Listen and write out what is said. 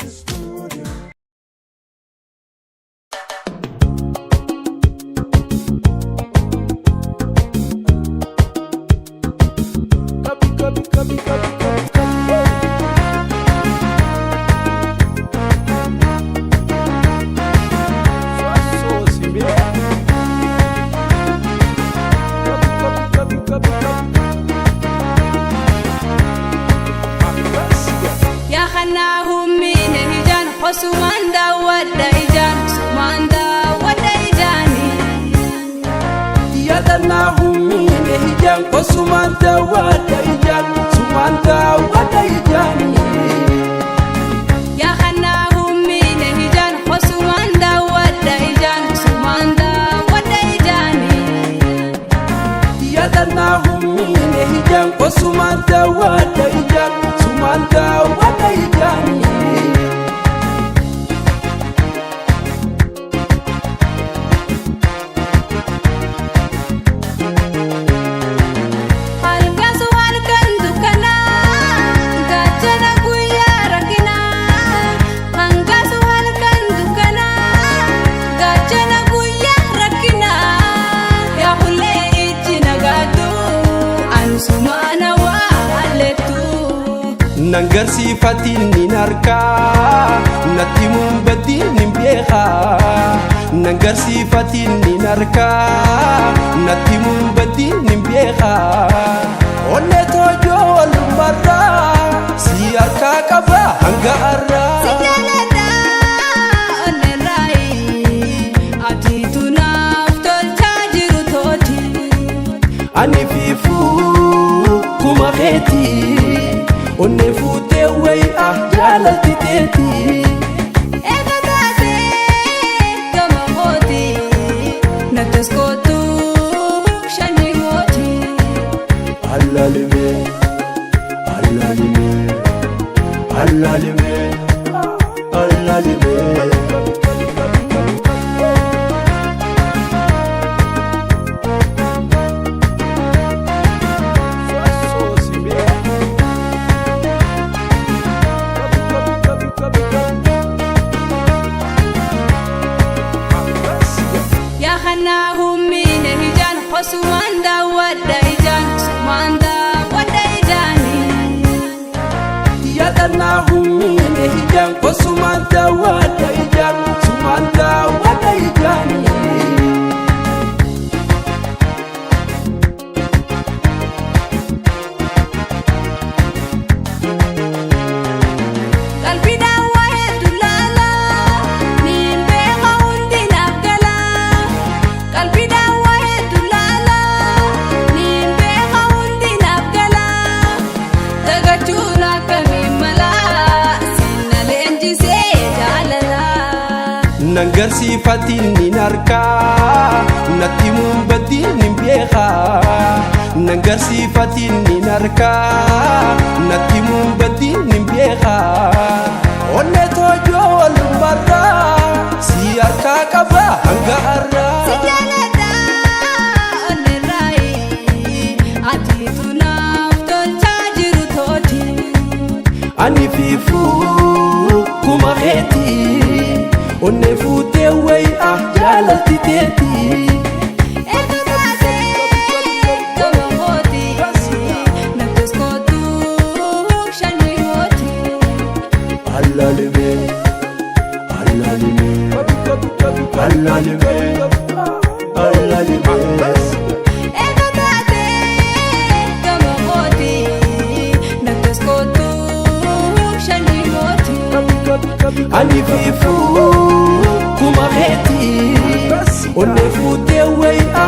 Studio. Copy, copy, copy, copy, copy, copy. So, so, simbi. Copy, copy, copy, copy, copy. Yaa kannaa hummiine ijaan hosumaan daawwadha ijaan sumaan daawwadha ijaani. Yaadannaa hummiine ijaan osumaan daawwadha ijaan sumaan daawwadha ijaani. Yaa kannaa hummiine ijaan hosumaan daawwadha ijaan sumaan daawwadha ijaani. Yaadannaa hummiine ijaan osumaan daawwadha ijaan sumaan daawwadha ijaani. Halkansu halkan dukkanaa gaachana guyyaa rakkinaa. Hangasu halkan dukkanaa gaachana guyyaa rakkinaa. Yaa hullee ijji nagaatu ansumaana waa hallettu. Nan garsiifatiin nin arkaa natti muunbatiin nin beekaa. Nan garsiifatiin nin arkaa natti muunbatiin nin beekaa. Onnee toojoo walumarraa si harkaa qaba hanga har'aa. Si jaaladha onneerraayi ati tunaaf tolchaa jiru tooti. Ani fiifuu kuma keetii onnee fuutee wayi'a jaalalti teetii. Eega taatee gama kooti nattas kootu sanyii mooti. Alaalime alaalime alaalime alaalime. Yaa kannaa hummiine ijaan hosumaan daawwadha ijaan sumaan daawwadha ijaani. Yaadannaa hummiine ijaan osumaan daawwadha ijaan sumaan daawwadha ijaani. Qalbiidhaan waa hedduu laalaa niin beeka hundi naaf galaa. Qalbiidhaan waa hedduu laalaa niin beeka hundi naaf galaa. Dagachuun akkamiin malaa sinna leenjisee jaalalaa. Nan garsiifatiin nin arkaa natti muunbatiin nin beekaa. Nan garsiifatiin nin arkaa natti muunbatiin nin beekaa. Onnee toojoo walumarraa si harkaa qaba hanga har'aa. Si jaaladha onneerraayi ati tunaaf tolchaa jiru tooti. Ani fiifuu kuma keetii onnee fuutee wayi'a jaalalti teetii. Eega taatee gama kooti nattas kootu sanyii mooti. Alaalime alaalime alaalime alaalime. Eega taatee gama kooti nattas kootu sanyii mooti. Ani fiifuu kuma keetii onnee fuutee wayi'a.